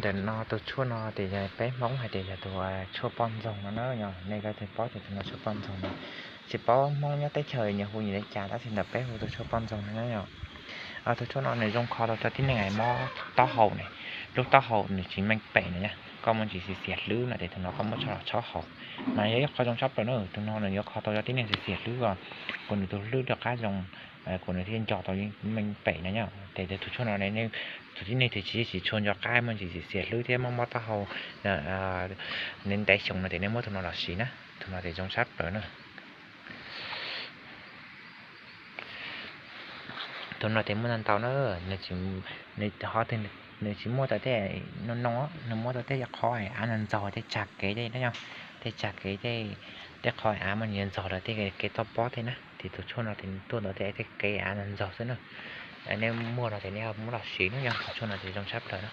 Tam no tus tshuaj no ces yog peb Hmoob hais tias yog tus tshuaj poj ntxoog no na yom. Nej leej twg paub ces tus no tshuaj poj ntxoog no. Tsis paub Hmoob nyob teb chaws nyias hu nyias li cas tab sis ntawm peb hu tus tshuaj poj ntxoog no na yom. Tus tshuaj no nws zoo kho rau cov tib neeg mob taub hau ne, lub taub hau nws tsis meej pem na yom, koj muaj ntsis xiav xiav hlwb no ces tus no koj muab tso los txhob haus, mas yog ib qho zoo tshaj plaws na. Tus no nws yuav kho tau cov tib neeg xiav xiav hlwb os, kom nws tus hlwb rov qab zoo, kom nws thiaj nco tau meej pem na yom. Ces tus tshuaj no tus tib neeg twg tsis tsis tshua nco qab muaj ntsis xiav xiav hlwb thiab mob mob taub hau ntev ntev xyoo no ces nej muab tus no los siv na, tus no ces zoo tshaj plaws na. Tus no ces muaj ntau ntau na, nws tsis muaj tau tej no no, nws muaj tau tej qhov av ntxaug tej tsag kev tej na yom, tej tsag kev tej, tej qhov av muaj ntsis ntxaug lawm tej kev toj pob tej na, ces tus tshuaj no ces tuaj ntawm tej kev av ntxaug xwb na. Nej muaj no ces nej muab los siv na yom, tus tshuaj no ces zoo tshaj plaws na.